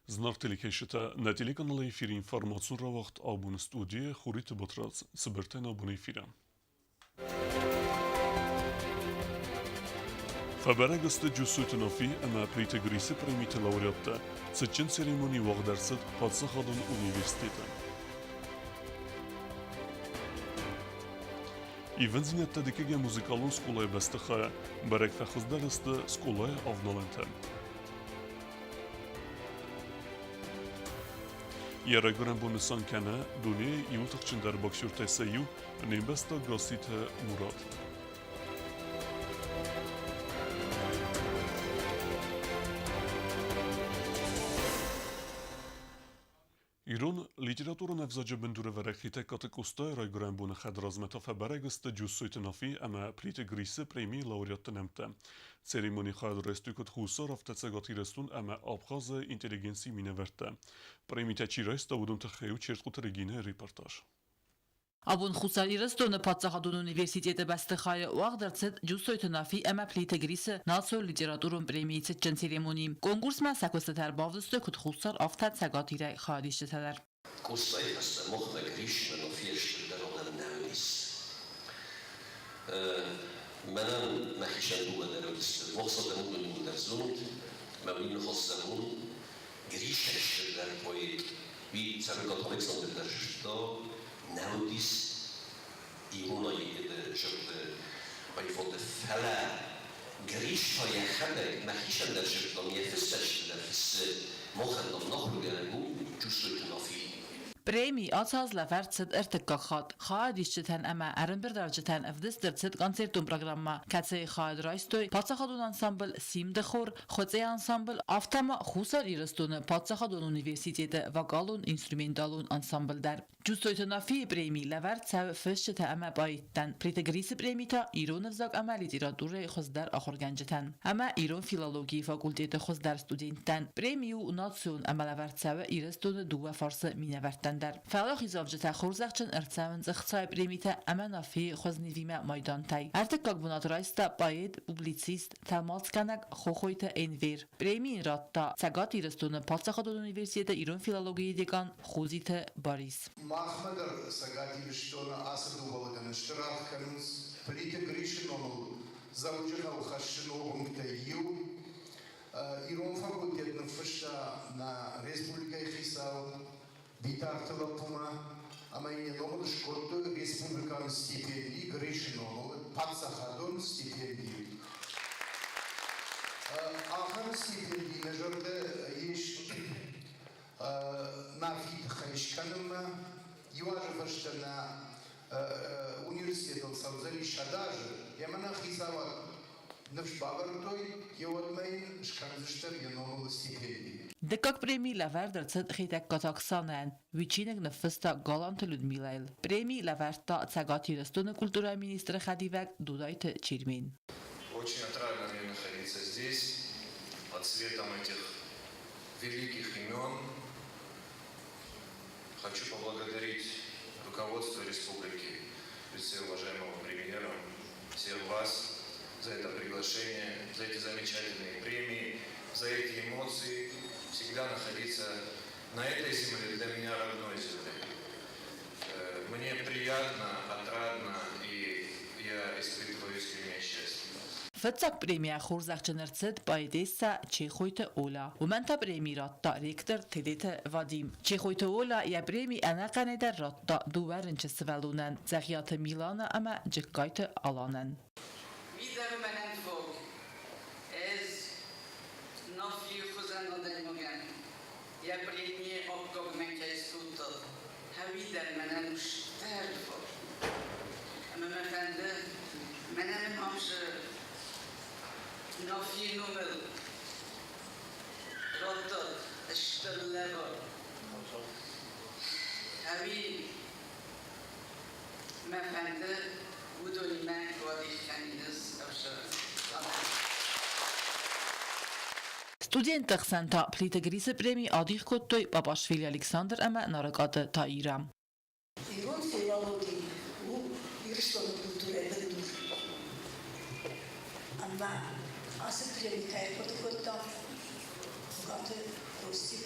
Зынаргъ телекӕсджытӕ, нӕ телеканалы эфиры информацион рауагъд абоны студийы Хуриты Батрадз цыбыртӕй нӕ абоны эфиры. Фӕбӕрӕг сты Джусойты Нафи ӕмӕ Плиты Грисы премиты лауреаттӕ. Цытджын церемони уагъд ӕрцыд паддзахадон университеты. Ивындзинӕдтӕ дыккӕгӕм музыкалон скъолайы бӕстыхайӕ бӕрӕг фӕхуыздӕр сты скъолайы авналӕнтӕ. Йӕ райгуырӕн бон нысан кӕны дунейы иуыл тыхджындӕр боксертӕй сӕ иу, не мбӕстаг Гасситы Мурат. Ирон литературон ӕвзаджы бындурӕвӕрӕг Хетӕгкаты Къостайы райгуырӕн боны хӕдразмӕ та фӕбӕрӕг сты Джусойты Нафи ӕмӕ Плиты Грисы премийы лауреатты нӕмттӕ. Церемони хайад райстой куыд Хуссар, афтӕ Цӕгат Ирыстон ӕмӕ Абхазы интеллигенцийы минӕвӕрттӕ. Премитӕ чи райста, уыдон тыххӕй у Чертхъуты Регинӕйы репортаж. Абон Хуссар Ирыстоны паддзахадон университеты бӕстыхайы уагъд ӕрцыд Джусойты Нафи ӕмӕ Плиты Грисы национ литературон премийы цытджын церемони. Конкурсмӕ сӕ куыстытӕ ӕрбавдыстой куыд Хуссар, афтӕ Цӕгат Ирӕй хайадисджытӕ дӕр. Къостайы фӕстӕ махмӕ Гришмӕ фестыр дӕр нӕ уыдис. Мӕнӕн мӕхицӕн дыууӕ дӕр уыдысты. Мохцатӕн уыдон иууылдӕр зонд, мӕ уый ныхас зӕгъон, Гришӕ стырдӕр поэт, уый Цӕрукъаты Александр дӕр зыдта, нӕ уыдис ирон аивады зӕрды аивады, фӕлӕ Гриш та йӕхӕдӕг мӕхицӕн дӕр зыдтам, йӕ фыссӕджы дӕр фыссы, махӕн дам ахуыргӕнӕг у Джусойты Нафи. Преми ацы аз лӕвӕрд цыд ӕртыккаг хатт. Хайадисджытӕн ӕмӕ ӕрӕмбырдуӕвджытӕн ӕвдыст ӕрцыд концертон программӕ, кӕцыйы хайад райстой паддзахадон ансамбль «Симды хор», Хуыцъе ансамбль, афтӕ ма Хуссар Ирыстоны паддзахадон университеты вокалон-инструменталон ансамбль дӕр. Джусойты Нафийы преми лӕвӕрд цӕуы фысджытӕ ӕмӕ поэттӕн, Плиты Грисы преми та ирон ӕвзаг ӕмӕ литературӕйы хуыздӕр ахуыргӕнджытӕн ӕмӕ ирон филологийы факультеты хуыздӕр студенттӕн. Преми у национ ӕмӕ лӕвӕрд цӕуы Ирыстоны дыууӕ фарсы минӕвӕрттӕн дӕр. Фӕлӕ хорзӕхджын ӕрцӕуынц ӕхцайы премитӕ ӕмӕ Нафийы хуызнивимӕ майдантӕй. Ӕртыккаг бынат райста поэт, публицист, тӕлмацгӕнӕг Хохойты Энвер. Преми йын радта Цӕгат Ирыстоны паддзахадон университеты ирон филологийы декан Хозиты Борис. Махмӕ дӕр Цӕгат Ирыстоны ацы дыууӕ лӕгӕн стыр аргъ кӕнынц. Плиты Грисы номыл Дзӕуджыхъӕуы хӕссы ног уынгтӕй иу. Ирон факультет ныффыста нӕ республикӕйы хицау Битарты лӕппумӕ ӕмӕ йын йӕ номыл скодтой республикон стипенди, Грисы номыл паддзахадон стипенди. Ахӕм стипенди нӕ зӕрды ис Нафийы тыххӕй скӕнынмӕ. Иу азы фӕстӕ нӕ университетыл цӕудзӕнис 100 азы, ӕмӕ нӕ хицауад ныфс бавӕрдтой, йеуӕдмӕ йын скӕндзыстӕм йӕ номыл стипенди. Дыккаг преми лӕвӕрд ӕрцыд Хетӕгкаты Оксанӕн. Уый чиныг ныффыста Галанты Людмилӕйыл. Преми лӕвӕрдта Цӕгат Ирыстоны культурӕйы министры хӕдивӕг Дудайты Чермен. Очень отрадно мне находиться здесь, под светом этих великих имен. Хочу поблагодарить руководство республики, в лице уважаемого премьера, всех вас за это приглашение, за эти замечательные премии, за эти эмоции. Всегда находиться на этой земле, для меня родной земле. Мне приятно, отрадно, и я испытываю искреннее счастье. Фыццаг премийӕ хорзӕхджын ӕрцыд поэтессӕ Чехойты Оля. Уымӕн та преми радта ректор Тедеты Вадим. Чехойты Оля йӕ преми ӕнӕхъӕнӕй дӕр радта дыууӕ рынчын сывӕллонӕн Дзӕгъиаты Милана ӕмӕ Джыккайты Аланӕн. Wieder мӕнӕн фог. Ӕз Нафийы хуызӕн адӕймагӕн йӕ премийы аккаг мӕ кӕй скодтат, хӕуидӕр мӕнӕн у стыр фог. Ӕмӕ мӕ фӕнды, мӕнӕ мын амсы Нафийы номыл радтат стыр лӕвар. Ӕви мӕ фӕнды уыдонимӕ куы кӕниныс ӕвзӕр Студентты хсӕн та Плиты Грисы преми адих кодтой Папашвили Александр ӕмӕ Нарыкъаты Таира. Ирон филологи у Ирыстоны культурӕйы бындур. Ӕмӕ ацы преми кӕй хъуыды кодтам, Хуыгаты Ростик.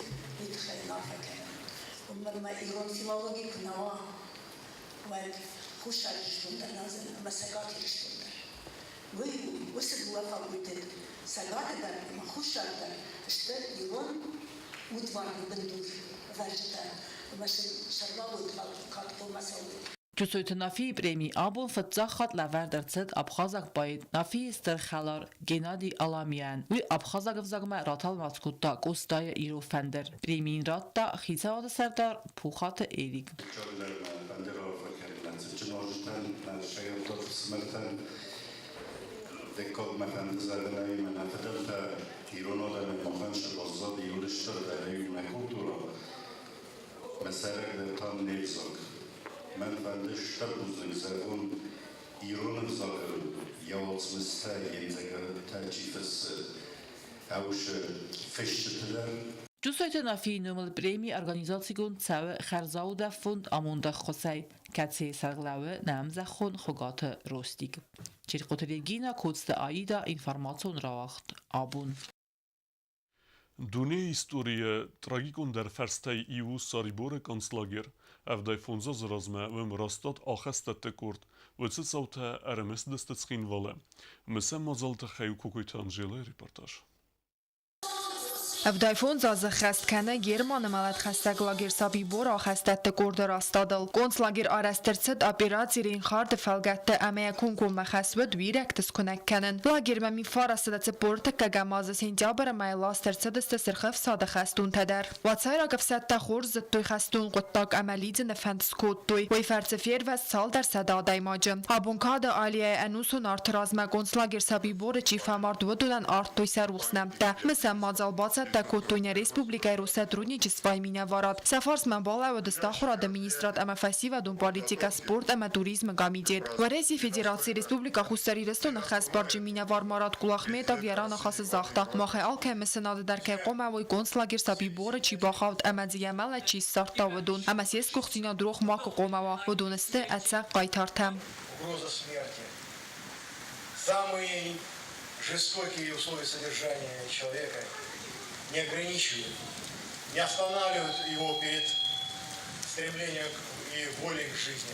арфӕ кӕнын. Уымӕн ӕмӕ ирон филологи куы нӕ уа, уӕд Хуссар Ирыстон дӕр нӕ уыдзӕн ӕмӕ Цӕгат Ирыстон дӕр. Уый у, уыцы дыууӕ факультет Цӕгаты дӕр ӕмӕ Хуссары дӕр сты ирон удварны бындур ӕвӕрджытӕ ӕмӕ сын сӕрмагонд кад хъуамӕ цӕуой. Джусойты Нафийы преми абон фыццаг хатт лӕвӕрд ӕрцыд абхазаг поэт Нафийы стыр хӕлар Геннадий Аламиан. Уый абхазаг ӕвзагмӕ ратӕлмац кодта Къостайы Ирон фӕндыр. Преми йын радта хицауады сӕрдар Пухаты Эрик. Дыккагмӕ фӕнды зӕгъынӕй мӕ фыдӕлтӕ ирон адӕмӕн махӕн сӕ баззад иуыл стырдӕр иумӕ культурӕ. Мӕ сӕйрагдӕр та не взаг. Мӕн фӕнды стыр бузныг зӕгъон ирон ӕвзагыл йӕ уацмыстӕ йе мдзӕвгӕтӕ чи фыссы, ӕвсы фысджыты дӕр. Джусойты Нафийы номыл преми организацигонд цӕуы хӕрзаудӕф фонд Амондӕххуысӕй, кӕцыйы сӕргълӕууы нӕ ӕмзӕххон Хуыгаты Ростик. Черкъоты Регина, Коцты Аида, информацион рауагъд «Абон». Дунейы историйы трагикондӕр фӕрстӕй иу у Сариборы концлагер. 75 азы размӕ уым растад ахӕстӕтты къорд. Уыцы цаутӕ ӕрымысыдысты Цхинвалы. Мысӕн мадзалы тыххӕй у Кокойты Анжелӕйы репортаж. 75 азы хӕст кӕны Германы мӕлӕтхӕссӕг лагерь Собибор ахӕстӕтты къорды растадыл. Концлагерь арӕзт ӕрцыд операци Рейнхарды фӕлгӕтты ӕмӕ йӕ комкоммӕ хӕс уыд уирӕгты скуынӕг кӕнын. Лагермӕ мифарасы 40 ӕм азы сентябры мӕйы ласт ӕрцыдысты Сырх Ӕфсады хӕстонтӕ дӕр. Уацайраг ӕфсӕдтӕ хорз зыдтой хӕстон хъуыддаг ӕмӕ лидзыны фӕнд скодтой. Уый фӕрцы фервӕзт цалдӕр сӕдӕ адӕймаджы. Абон кады аллейӕйы ӕнусон арты размӕ концлагерь Собиборы чи фӕмард, уыдонӕн ардтой сӕ рухс нӕмттӕ. Мысӕн мадзал бацӕттӕ кодтой нӕ республикӕйы Россотрудничествойы минӕварад. Сӕ фарсмӕ балӕууыдысты ахуырады министрад ӕмӕ фӕсивӕдон политикӕ, спорт ӕмӕ туризмы комитет. Уӕрӕсейы Федерацийы Республикӕ Хуссар Ирыстоны хӕсбарджын минӕвар Марат Кулахметов йӕ раныхасы загъта, махӕй алкӕй мысынады дӕр кӕй хъуамӕ уой концлагерь Собиборы чи бахауд ӕмӕ дзы йӕ мӕлӕт чи ссардта, уыдон. Ӕмӕ се сгуыхтдзинад рох макуы хъуамӕ уа, уыдон сты ӕцӕг хъайтартӕ. Угроза смерти. Самые жестокие условия содержания человека не ограничивают, не останавливают его перед стремлением и волей к жизни.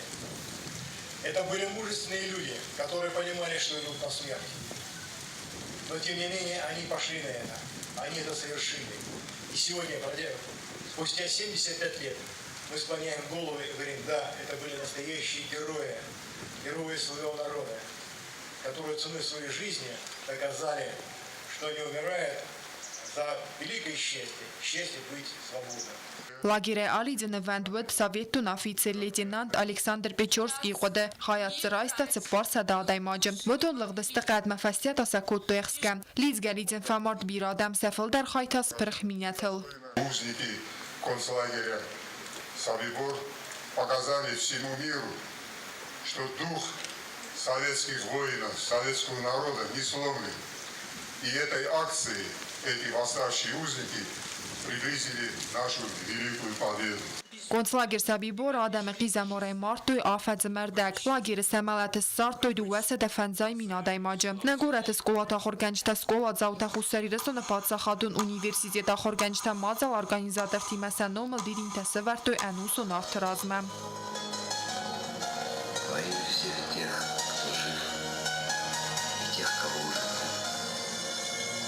Это были мужественные люди, которые понимали, что идут на смерть. Но тем не менее они пошли на это, они это совершили. И сегодня, спустя 75 лет, мы склоняем головы и говорим, да, это были настоящие герои, герои своего народа, которые ценой своей жизни доказали, что они умирают за великое счастье, счастье быть свободным. Лагерӕй алидзыны вӕнд уыд советон афицер лейтенант Александр Печорскийы хъуыды. Хайад дзы райста 400 адӕймаджы. Уыдон лыгъдысты хъӕдмӕ, фӕстӕ та сӕ кодтой ӕхсгӕ. Лидзгӕ-лидзын фӕмард бирӕ адӕм, сӕ фылдӕр хай та спырх минӕтыл. Узники концлагеря Собибор показали всему миру, что дух советских воинов, советского народа не сломлен. И этой акцией эти восставшие узники приблизили нашу великую победу. Концлагерь Собибор адӕмы хъизӕмарӕй мардтой афӕдзы мӕрдӕг. Лагеры сӕ мӕлӕт ссардтой 250 мин адӕймаджы. Нӕ горӕты скъолаты ахуыргӕнджытӕ, скъоладзаутӕ, Хуссар Ирыстоны паддзахадон университеты ахуыргӕнджытӕ мадзал организатортимӕ сӕ номыл дидинтӕ сӕвӕрдтой ӕнусон арты размӕ. Во имя всех тех, кто жив, и тех, кого уже нет,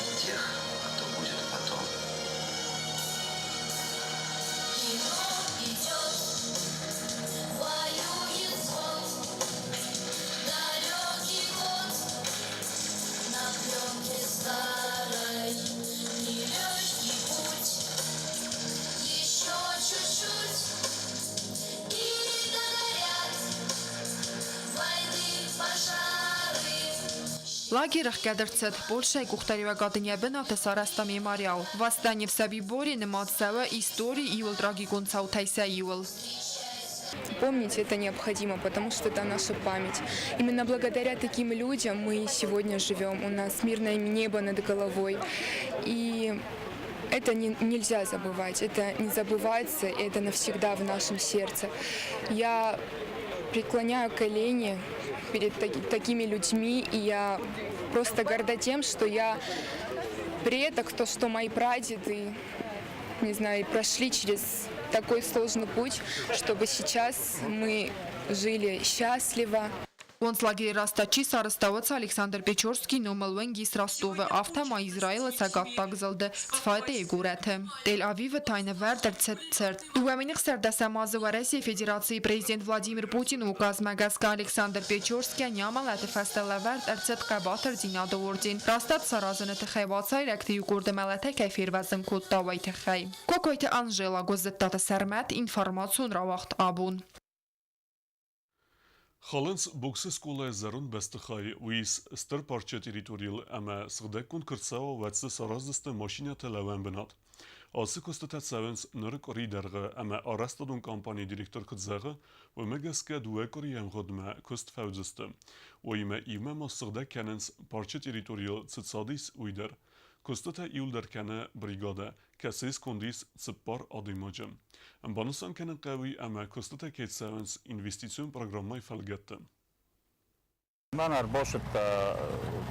и тех, кто будет потом. Кино идет, воюет взвод, далекий год, на пленке старой нелегкий путь, еще чуть-чуть и догорят войны пожары. Лагерь ӕхгӕд ӕрцыд. Польшӕйы къухдариуӕгады йӕ бынаты сарӕзта мемориал. Восстание в Собиборе нымад цӕуы историйы иуыл трагикон цаутӕй сӕ иуыл. Помнить это необходимо, потому что это наша память. Именно благодаря таким людям мы сегодня живем. У нас мирное небо над головой. И это не, нельзя забывать, это не забывается, и это навсегда в нашем сердце. Я преклоняю колени перед такими людьми, и я просто горда тем, что я предок, то, что мои прадеды не знаю, прошли через такой сложный путь, чтобы сейчас мы жили счастливо. Концлагеры растад чи сарӕзтӕуыд Александр Печорскийы номыл уынг ис Ростовы, афтӕ ма Израилы цӕгаттаг зылды Цфатейы горӕты. Тель-Авивы та нывӕрд ӕрцыд цырт. 2016 азы Уӕрӕсейы Федерацийы президент Владимир Путины указмӕ гӕсгӕ Александр Печорскийӕн йӕ амӕлӕты фӕстӕ лӕвӕрд ӕрцыд Хъӕбатырдзинады орден, растад саразыны тыххӕй уацайрӕгты иу къорды мӕлӕтӕй кӕй фервӕзын кодта, уый тыххӕй. Кокойты Анжела, Гуырдзыттаты Сӕрмӕт, информацион рауагъд абон. Халынц боксы скъолайы зӕронд бӕстыхайы, уый ис стыр парчы территорийыл ӕмӕ сыгъдӕггонд куы рцӕуа, уӕд дзы сараздзысты машинӕты лӕууӕн бынат. Ацы куыстытӕ цӕуынц ныры къуырийы дӕргъы ӕмӕ арӕзтадон компанийы директор куыд зӕгъы, уымӕ гӕсгӕ дыууӕ къуырийы ӕмгъуыдмӕ куыст фӕуыдзысты. Уыимӕ иумӕ ма сыгъдӕг кӕнынц парчы территорийыл цы цад ис, уый дӕр. Куыстытӕ иуылдӕр кӕны бригадӕ, кӕцыйы сконд ис цыппар адӕймаджы. Банысан кӕнын хъӕуы ӕмӕ куыстытӕ кӕй цӕуынц инвестицион программӕйы фӕлгӕтты. Мӕн ӕрбасыдта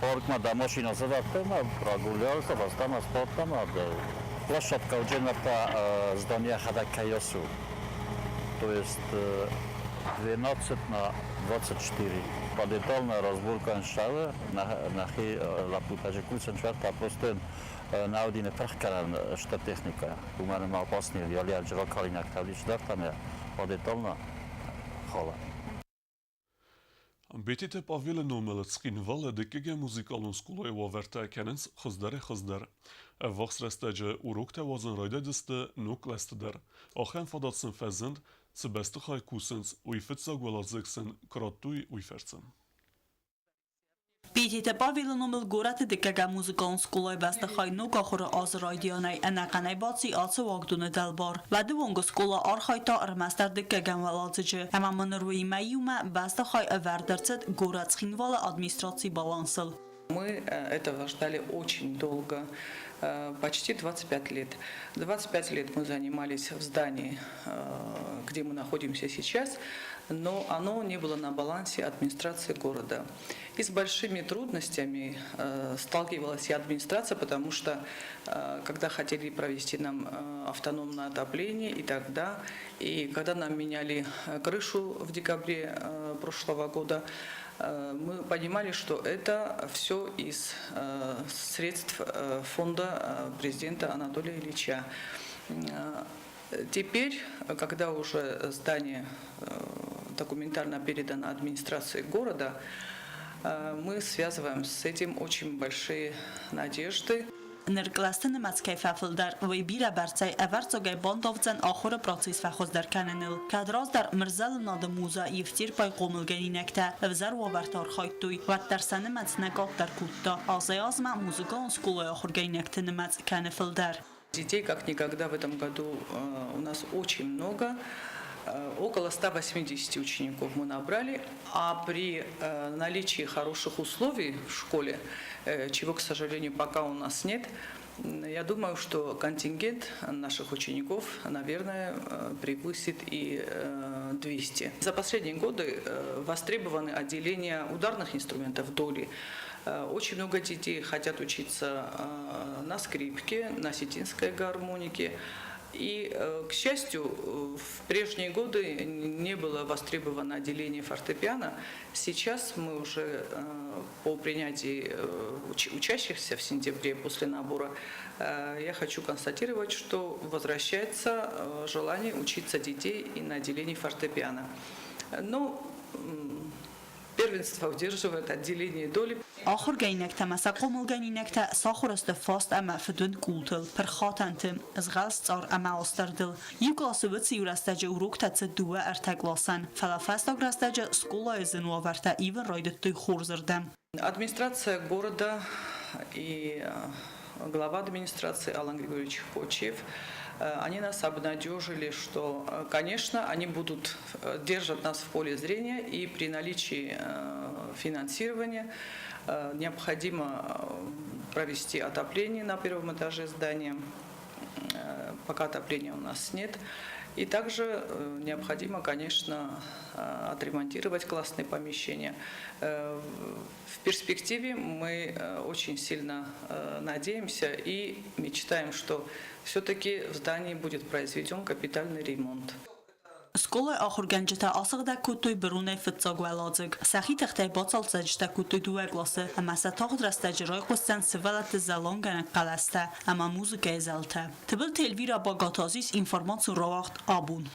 паркмӕ дӕ машинӕ сӕвӕрдта ӕмӕ прогулялся, фӕстӕмӕ сбадтӕн площадка уже нырта здание йӕхӕдӕг кӕй у. То есть 12 на 24. Подетальная разборка ссӕуы, нӕхи лӕппутӕ же кусынц уӕртӕ просто нӕ пырх кӕнӕн стыр техникӕ. Уымӕн ӕмӕ опасный ялиаджы ракалинӕгтӕ уыдис дӕр та подетально хала. Бететы Павелы номыл Цхинвалы дыккӕгӕм музыкалон скъолайы уавӕртӕ кӕнынц хуыздӕрӕй-хуыздӕр. Ӕввахс рӕстӕджы уроктӕ уадзын райдайдзысты ног кълӕсты дӕр. Ахӕм фадат сын фӕзынд, цы бӕстыхай кусынц, уый фыццаг уӕладзыг сын куы радтой, уый фӕрцы. Бететы Павелы номыл горӕты дыккӕгӕм музыкалон скъолайы бӕстыхай ног ахуыры азы райдианӕй ӕнӕхъӕнӕй баци ацы уагдоны дӕлбар. Уӕды онг скъола архайдта ӕрмӕстдӕр дыккӕгӕм уӕладзыджы, ӕмӕ ма ныр уыимӕ иумӕ бӕстыхай ӕвӕрд ӕрцыд горӕт Цхинвалы администрацийы балансыл. Мы этого ждали очень долго, почти 25 лет. 25 лет мы занимались в здании, где мы находимся сейчас, но оно не было на балансе администрации города. И с большими трудностями сталкивалась и администрация, потому что когда хотели провести нам автономное отопление, и тогда, и когда нам меняли крышу в декабре прошлого года, мы понимали, что это все из средств фонда президента Анатолия Ильича. Теперь, когда уже здание документально передано администрации города, мы связываем с этим очень большие надежды. Ныр кълӕсты нымӕц кӕй фӕфылдӕр, уый бирӕбӕрцӕй ӕвӕрццагӕй бандавдзӕн ахуыры процесс фӕхуыздӕр кӕныныл. Кӕд раздӕр Мырзалынады муза Евтерпайы хъомылгӕнинӕгтӕ ӕвзӕр уавӕрты архайдтой, уӕддӕр сӕ нымӕц нӕ къаддӕр кодта. Азӕй-азмӕ музыкалон скъолайы ахуыргӕнинӕгты нымӕц кӕны фылдӕр. Детей как никогда в этом году у нас очень много. Около 180 учеников мы набрали, а при наличии хороших условий в школе, чего, к сожалению, пока у нас нет, я думаю, что контингент наших учеников, наверное, превысит и 200. За последние годы востребованы отделения ударных инструментов доли. Очень много детей хотят учиться на скрипке, на осетинской гармонике. И, к счастью, в прежние годы не было востребовано отделение фортепиано. Сейчас мы уже по принятии учащихся в сентябре после набора, я хочу констатировать, что возвращается желание учиться детей и на отделении фортепиано. Но первенство удерживает отделение доли. Ахуыргӕнинӕгтӕ ӕмӕ сӕ хъомылгӕнинӕгтӕ сахуыр сты фаст ӕмӕ фыдуынд къултыл, пырх хатӕнты, згъӕлст цъар ӕмӕ астӕрдыл. Иу къласы уыд иу рӕстӕджы уроктӕ цыд дыууӕ-ӕртӕ къласӕн, фӕлӕ фӕстаг рӕстӕджы скъолайы зын уавӕртӕ ивын райдыдтой хорзырдӕм. Администрация города и глава администрации Алан Григорьевич Хочиев, они нас обнадежили, что, конечно, они будут держать нас в поле зрения и при наличии финансирования необходимо провести отопление на первом этаже здания. Пока отопления у нас нет. И также необходимо, конечно, отремонтировать классные помещения. В перспективе мы очень сильно надеемся и мечтаем, что все-таки в здании будет произведен капитальный ремонт. Скъолайы ахуыргӕнджытӕ асыгъдӕг кодтой быронӕй фыццаг уӕладзыг. Сӕхи тыхтӕй бацалцӕджытӕ кодтой дыууӕ къласы ӕмӕ сӕ тагъд рӕстӕджы райхъуысдзӕн сывӕллӕтты зӕлланггӕнӕг хъӕлӕстӕ ӕмӕ музыкӕйы зӕлтӕ. Тыбылты Эльвира Багаты информацион рауагъд «Абон».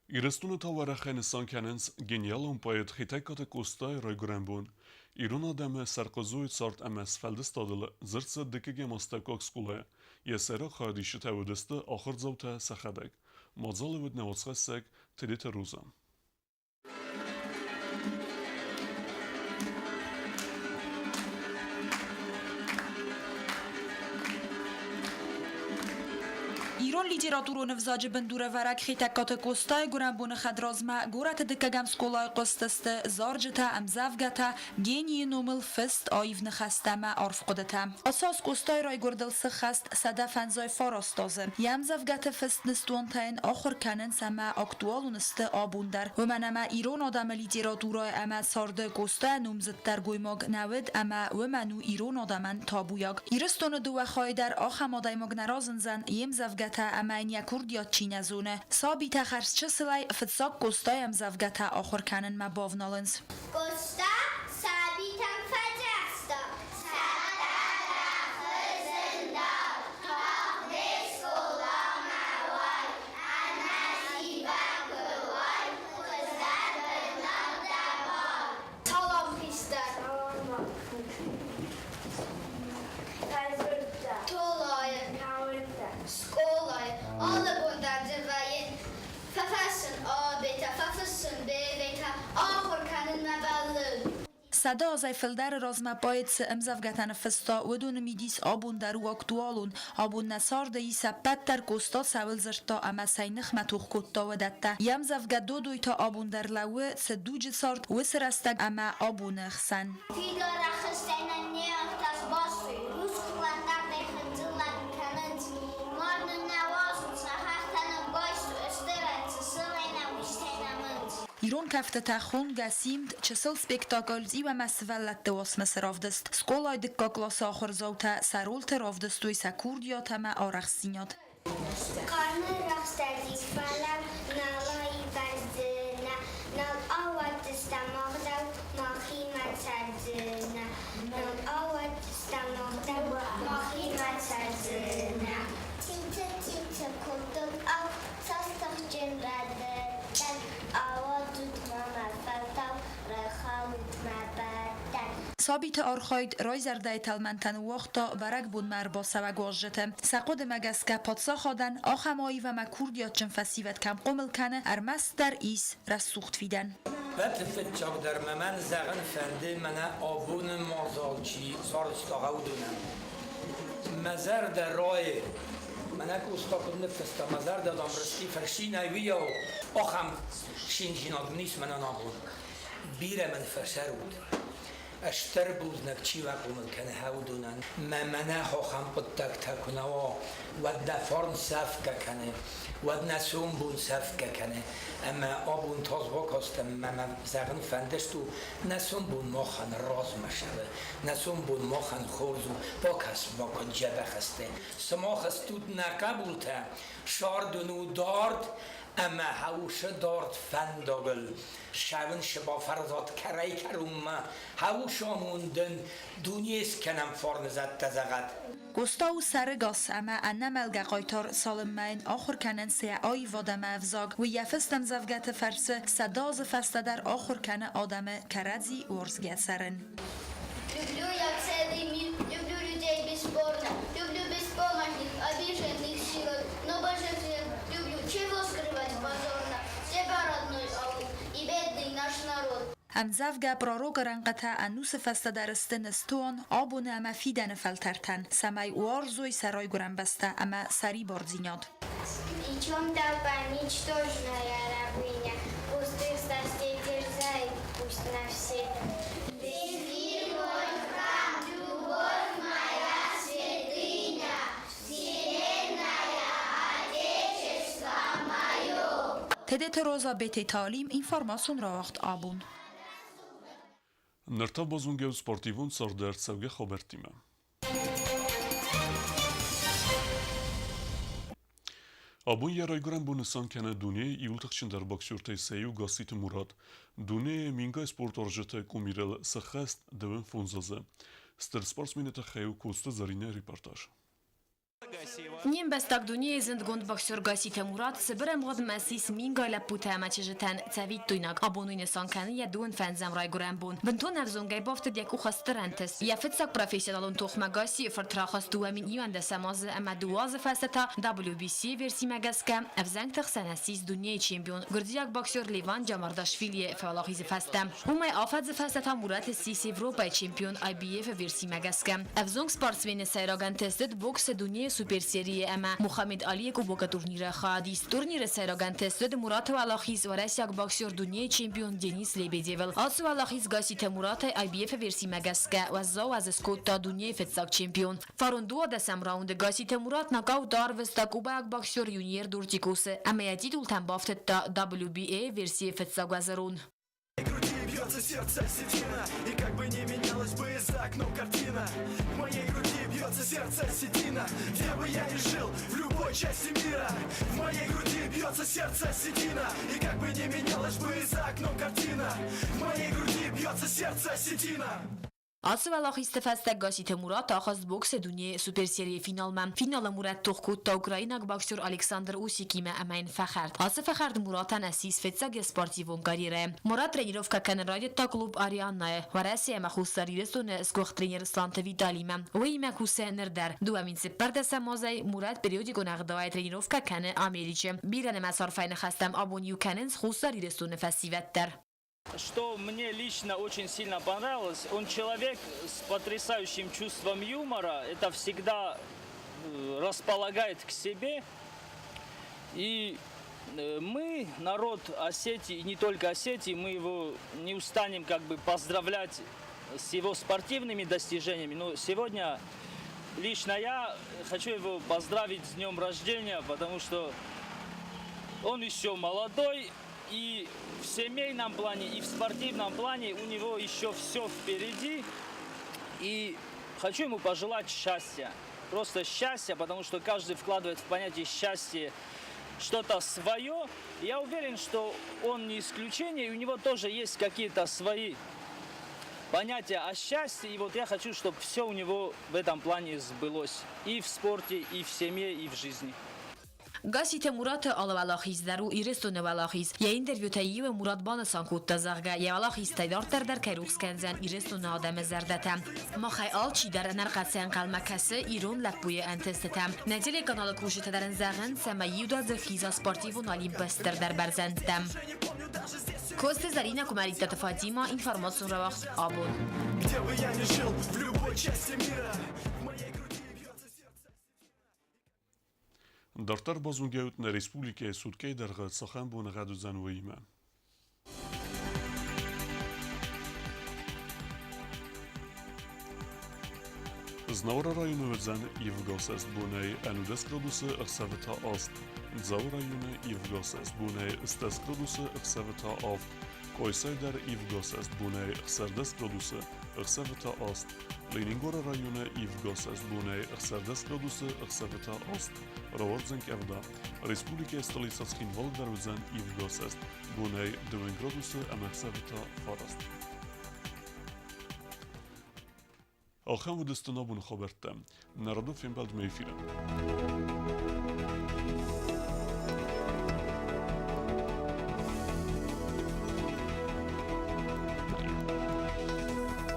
Ирыстоны та уӕрӕхӕй нысан кӕнынц гениалон поэт Хетӕгкаты Къостайы райгуырӕн бон. Ирон адӕмы сӕрхъызойы цард ӕмӕ сфӕлдыстадыл дзырд цыд дыккӕгӕм астӕуккаг скъолайы. Йӕ сӕйраг хайадисджытӕ уыдысты ахуырдзаутӕ сӕхӕдӕг. Мадзалы уыд нӕ уацхӕссӕг Тедеты Роза. Ирон литературон ӕвзаджы бындурӕвӕрӕг Хетӕгкаты Къостайы гуырӕнбоны хӕдразмӕ горӕты дыккӕгӕм скъолайы хъуыстысты зарджытӕ, ӕмдзӕвгӕтӕ, генийы номыл фыст аив ныхӕстӕ ӕмӕ арф хъуыдытӕ. Ацы аз Къостайы райгуырдыл сыххӕст 159 азы. Йӕ ӕмдзӕвгӕты фыст ныстуантӕ йын ахуыр кӕнынц ӕмӕ актуалон сты абон дӕр. Уымӕн ӕмӕ ирон адӕмы литературӕйы ӕмӕ царды Къоста номдзыддӕр гоймаг нӕ уыд ӕмӕ уымӕн у ирон адӕмӕн табуйаг. Ирыстоны дыууӕ хайы дӕр ахӕм адӕймаг нӕ разындзӕн, йе мдзӕвгӕтӕ ӕмӕ йын йӕ курдиат чи нӕ зоны. Сабитӕ хӕрзчысылӕй фыццаг Къостайы ӕмдзӕвгӕтӕ ахуыр кӕнынмӕ бавналынц. Къоста сабитӕн фӕдзӕхста, Салам, хистӕр! Толайы, скъолайы алы бон дӕр дзы вӕййын. Фӕфӕссын абетӕ, фӕфыссын бебетӕ, ахуыр кӕнынмӕ бӕллын. 100 азӕй фылдӕры размӕ поэт цы ӕмдзӕвгӕтӕ ныффыста, уыдоны мидис абон дӕр у актуалон. Абон нӕ царды ис ӕппӕт дӕр Къоста цӕуыл дзырдта ӕмӕ цӕй ныхмӕ тох кодта, уыдӕттӕ. Йе мдзӕвгӕ Додой та абон дӕр лӕууы, цы дуджы цард, уыцы рӕстӕг ӕмӕ абоны хсӕн. Фидар рӕхыстӕй нӕ не ртас бастой, рускълӕддардӕй хынджылӕг кӕнынц. Мард нын нӕ уадзынц, нӕ хӕхтӕ нын байстой, стырӕй, чысылӕй нӕ уистӕй нӕмынц. Ирон кӕфтытӕ Хонгӕ симд, чысыл спектакль Цъиу ӕмӕ сывӕллӕтты уацмысы равдыст. Скъолайы дыккаг къласы ахуырдзаутӕ сӕ ролты равдыстой сӕ курдиат ӕмӕ арӕхстдзинад. Карны рӕхстӕди, фӕлӕ нал аивӕздзынӕ, нал ауадздзыстӕм ӕгъдау, махимӕ цӕрдзынӕ, нал ауадздзыстӕм ӕгъдау, махимӕ цӕрдзынӕ. Цинты-цинты кодтон, ау, цас тыхджын рӕдыдтӕн, ауадзут ма мӕ фӕлтау, райхалут мӕ бӕттӕн. Сабиты архайд райзӕрдӕйы тӕлмӕнтӕ ныууагъта бӕрӕгбонмӕ ӕрбацӕуӕг уазджыты. Сӕ хъуыдымӕ гӕсгӕ паддзахадӕн ахӕм аив ӕмӕ курдиатджын фӕсивӕд кӕм хъомыл кӕны, ӕрмӕстдӕр ис рӕсугъд фидӕн. Ӕппӕты фыццагдӕр мӕ мӕн зӕгъын фӕнды мӕнӕ абоны мадзал чи сарӕзта, уыдонӕн. Мӕ зӕрдӕ райы, мӕнӕ Къоста куыд ныффыста, мӕ зӕрдӕ, дам, рысти фӕрсинӕй уыйау, ахӕм циндзинад мын ис мӕнӕн абон. Бирӕ мын фӕцӕрут. Стыр бузныг чи бахъомыл кӕны уыдонӕн. Мӕ мӕнӕ ахӕм хъуыддӕгтӕ куы нӕ уа, уӕд нӕ фарн сӕфгӕ кӕны, уӕд нӕ сомбон сӕфгӕ кӕны. Ӕмӕ абон тас бакастӕн мӕ мӕ зӕгъын фӕндыст у, нӕ сомбон махӕн размӕ цӕуы, нӕ сомбон махӕн хорз у, бакӕс ма куыд дзӕбӕх сты. Сымах стут нӕ хъӕбултӕ, сӕрд уын у дард ӕмӕ хӕусы дард фӕндагыл. Сӕвын сыбафӕрзад кӕрӕй-кӕронмӕ, хӕусамондӕн дуне скӕнӕм фарны зӕдтӕ зӕгъӕд. Къоста у сӕрыгас ӕмӕ ӕнӕмӕлгӕ хъайтар, цалынмӕ йын ахуыр кӕнынц йӕ аивад ӕмӕ ӕвзаг. Уый йӕ фыст ӕмдзӕвгӕты фӕрцы 100 азы фӕстӕ дӕр ахуыр кӕны адӕмы кӕрӕдзи уарзгӕ цӕрын. Люблю я целый мир, люблю людей бесспорно, люблю беспомощных, обиженных сирот, но больше всех люблю, чего скрывать позорно, тебя, родной аул, и бедный наш народ. Ӕмдзӕвгӕ Пророк-ы рӕнхъытӕ ӕнусы фӕстӕ дӕр сты ныстуан абоны ӕмӕ фидӕны фӕлтӕртӕн, цӕмӕй уарзой сӕ райгуырӕн бӕстӕ ӕмӕ сӕрибардзинад. Причем толпа ничтожная рабыня, пустых страстей терзает пусть на все. Ты мой храм, любовь моя святыня, вселенная, отечество. Тедеты Роза, Бететы Алим, информацион рауагъд Абон. Ныр та базонгӕ ут спортивон царды ӕрцӕугӕ хабӕрттимӕ. Абон йӕ райгуырӕн бон нысан кӕны дунейы иууыл тыхджындӕр боксертӕй сӕ иу Гасситы Мурат. Дунейы мингай спортуарзджытӕ къумирыл сыххӕст 25 азы. Стыр спортсмены тыххӕй у Коцты Зӕринӕ репортаж. Не мбӕстаг дунейы зындгонд боксер Гасситы Мурат цыбыр ӕмгъуыдмӕ ссис мингай лӕппутӕ ӕмӕ чызджытӕн цӕвиттойнаг. Абон уый нысан кӕны йӕ дыууын фӕндзӕм райгуырӕн бон. Бынтон ӕвзонгӕй бафтыд йӕ къухы стыр ӕнтыст. Йӕ фыццаг профессионалон тохмӕ Гассийы фырт рахызт 2021 азы ӕмӕ дыууӕ азы фӕстӕ та WBC-йы версимӕ гӕсгӕ ӕвзӕнгты хсӕн ссис дунейы чемпион гуырдзиаг боксер Леван Джамардашвилийы фӕуӕлахизы фӕстӕ. Уымӕй афӕдзы фӕстӕ та Мурат ссис Европӕйы чемпион IBF-ы версимӕ гӕсгӕ. Ӕвзонг спортсмены сӕйраг ӕнтыстыд боксы дунейы суперсерийы ӕмӕ Мухаммед Алийы Кубокы турниры хайадист. Турниры сӕйраг ӕнтыстыд Мураты уӕлахиз уӕрӕсейаг боксер дунейы чемпион Денис Лебедевыл. Ацы уӕлахиз Гасситы Муратӕй IBF-ы версимӕ гӕсгӕ уӕззау азы скодта дунейы фыццаг чемпион. Фарон дыууадӕсӕм раунды Гасситы Мурат нокаут арвыста кубӕйаг боксер Юниер Дуртикосы ӕмӕ йӕ титултӕм бафтыдта WBA версийы фыццаг уӕзӕрон. Бьется сердце осетина, и как бы ни менялась бы за окном картина, в моей груди бьется сердце осетина, где бы я ни жил, в любой части мира. В моей груди бьется сердце осетина, и как бы ни менялась бы за окном картина, в моей груди бьется сердце осетина. Ацы уӕлахизты фӕстӕ Гасситы Мурат ахызт боксы дунейы суперсерийы финалмӕ. Финалы Мурат тох кодта украинаг боксер Александр Усикимӕ ӕмӕ йын фӕхӕрд. Ацы фӕхӕрд Муратӕн ссис фыццаг йӕ спортивон карьерӕйы. Мурат тренировкӕ кӕнын райдыдта клуб Арианна-йы, Уӕрӕсе ӕмӕ Хуссар Ирыстоны сгуыхт тренер Сланты Виталимӕ. Уыимӕ кусы ныр дӕр. 2014 азӕй Мурат периодикон ӕгъдауӕй тренировкӕ кӕны Америчы. Бирӕнымӕц арфӕйы ныхӕстӕм абон иу кӕнынц Хуссар Ирыстоны фӕсивӕд дӕр. Что мне лично очень сильно понравилось, он человек с потрясающим чувством юмора, это всегда располагает к себе. И мы, народ Осетии, и не только Осетии, мы его не устанем как бы поздравлять с его спортивными достижениями. Но сегодня лично я хочу его поздравить с днем рождения, потому что он еще молодой, и в семейном плане, и в спортивном плане у него еще все впереди. И хочу ему пожелать счастья. Просто счастья, потому что каждый вкладывает в понятие счастье что-то свое. Я уверен, что он не исключение, и у него тоже есть какие-то свои понятия о счастье. И вот я хочу, чтобы все у него в этом плане сбылось. И в спорте, и в семье, и в жизни. Гасситы Мураты алы уӕлахиз дӕр у Ирыстоны уӕлахиз. Йӕ интервьютӕй иуы Мурат банысан кодта, зӕгъгӕ, йӕ уӕлахизтӕй дарддӕр дӕр кӕй рухс кӕндзӕн Ирыстоны адӕмы зӕрдӕтӕ. Махӕй алчи дӕр ӕнӕрхъӕцӕй ӕнхъӕлмӕ кӕсы ирон лӕппуйы ӕнтыстытӕм. Нӕ телеканалы кусджытӕ дӕр ын зӕгъынц, цӕмӕй иудадзыг хиза спортивон Олимпы стырдӕр бӕрзӕндтӕм. Коцты Зӕринӕ, Куымӕридтаты Фатимӕ, информацион рауагъд Абон. Где бы я ни жил, в любой части мира, в моей груди бьется сердце. Дарддӕр базонгӕ нӕ республикӕйы суткӕйы дӕргъы цахӕм боныгъӕд уыдзӕн, уыимӕ. Знауыры районы уыдзӕн ивгӕсӕст бонӕй 11 градусы, ӕхсӕвы та аст. Дзауы районы ивгӕсӕст бонӕй 10 градусы, ӕхсӕвы та авд. Къойсай дӕр ивгӕсӕст бонӕй 16 градусы, ӕхсӕвы та аст. Ленингоры районы ивгӕсӕст бонӕй 16 градусы, ӕхсӕвы та аст. Рауардзӕн къӕвда. Республикӕйы столицӕ Цхинвалы дӕр уыдзӕн ивгӕсӕст бонӕй 2 градусы ӕмӕ ӕхсӕвы та фараст. Ахӕм уыдысты нӕ боны хабӕрттӕ. Нӕ радон фембӕлдмӕ эфиры.